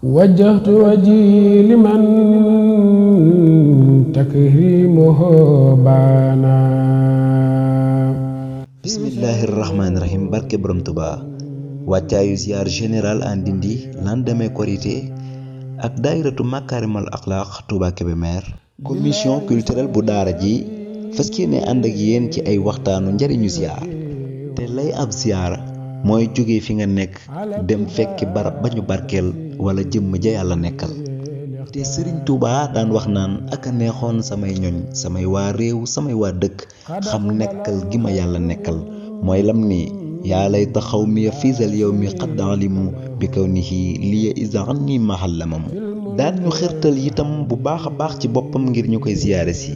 وجهت وجهي لمن تكريمه بانا bismillahirrahmanirrahim barke borom Tuba wàccaayu ziar général en Ndindi lendemain Korité ak daayiratu Makarimal Akhlaq Touba Kébémer commission culturelle bu daara ji fas yéene ànd ak yéen ci ay waxtaanu njariñu ziar te lay ab ziar mooy jóge fi nga nekk dem fekki barab ba ñu barkeel wala jëmm ja yàlla nekkal te Sëriñ Tuuba daan wax naan aka neexoon samay ñoñ samay waa réew samay waa dëkk xam nekkal gi ma yàlla nekkal mooy lam ni yaa lay taxaw mi fiisal yow mi xadd alimu bi kaw ni xii liya isaan ni mahallamamu daan ñu xirtal itam bu baax a baax ci boppam ngir ñu koy ziyaare si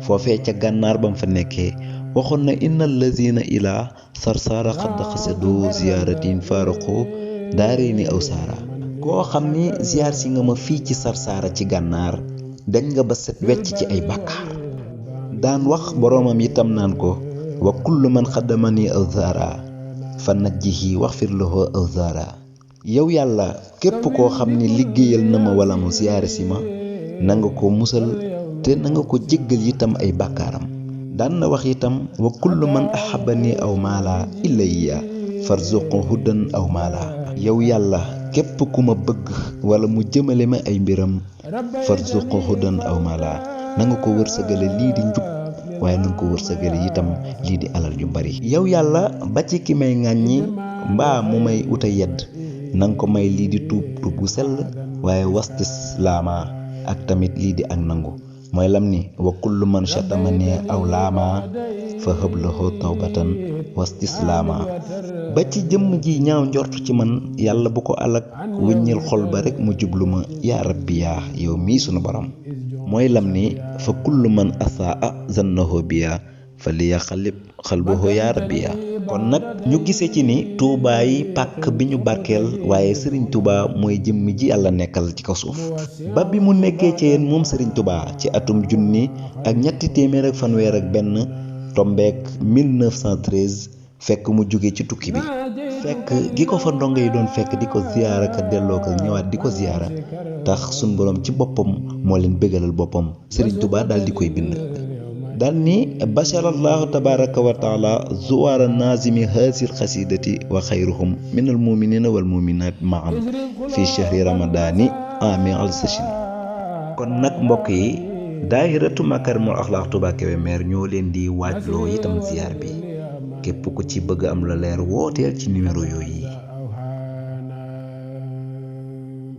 foofee ca gànnaar bam fa nekkee waxoon na innal lazina ilaa sarsaara xadd xasado ziyaaratin faaraqo daaree ni aw saara koo xam ni ziyaar si nga ma fii ci sarsaara ci gànnaar dañ nga ba set wecc ci ay bàkkaar daan wax boroomam itam naan ko wa kullu man xaddamani aw zaara fa najjihi waxfir lahu aw zaara yow yàlla képp koo xam ni liggéeyal na ma wala mu ziyaare si ma na nga ko musal te na nga ko jéggal itam ay bàkkaaram daan na wax itam wa kullu man ahabani aw maala ilayya farzuqu hudan aw maala yow yàlla képp ku ma bëgg wala mu jëmale ma ay mbiram farzuqu hudan aw maala na nga ko wërsëgale lii di njub waaye na nga ko wërsëgale itam lii di alal yu bari yow yàlla ba ci ki may ŋàññi mbaa mu may uta yedd na nga ko may lii di tuub bu sell waaye wastis laama ak tamit lii di ak nangu mooy lam ni wa kullu man shatamani aw laama fa hëblahu tawbatan wastislaama ba ci jëmm ji ñaaw njortu ci man yàlla bu ko alak wëññil xol ba rek mu jublu ma yaa rabbi yaa yow mii sunu borom mooy lam ni fa kullu man asaa zannahu biya fa liya xalib xalbuhu yaa rabbi yaa kon nag ñu gisee ci ni Tuubaa yi pàkk bi ñu barkeel waaye Sëriñ Tuubaa mooy jëmm ji yàlla nekkal ci kaw suuf ba bi mu nekkee ci yéen moom Sëriñ Tuubaa ci atum junni ak ñetti téeméer ak fanweer ak benn tombeek 1913 fekk mu jóge ci tukki bi fekk gi ko fa ndongo yi doon fekk di ko ziyaara ka delloo ko ñëwaat di ko ziyaara tax suñ boroom ci boppam moo leen bégalal boppam Sëriñ Tuubaa daal di koy bind daal ni basharallahu tabaraka wa taala zuwaara nazimi hasil xasidati wa xayruhum min al muminina wal muminat maan fi chahri ramadani ami al sachin kon nag mbokk yi daahiratu Makarimal Akhlaq Touba Kébémer ñoo leen di waajloo itam ziyaar bi képp ku ci bëgg am la leer wooteel ci numéro yooyu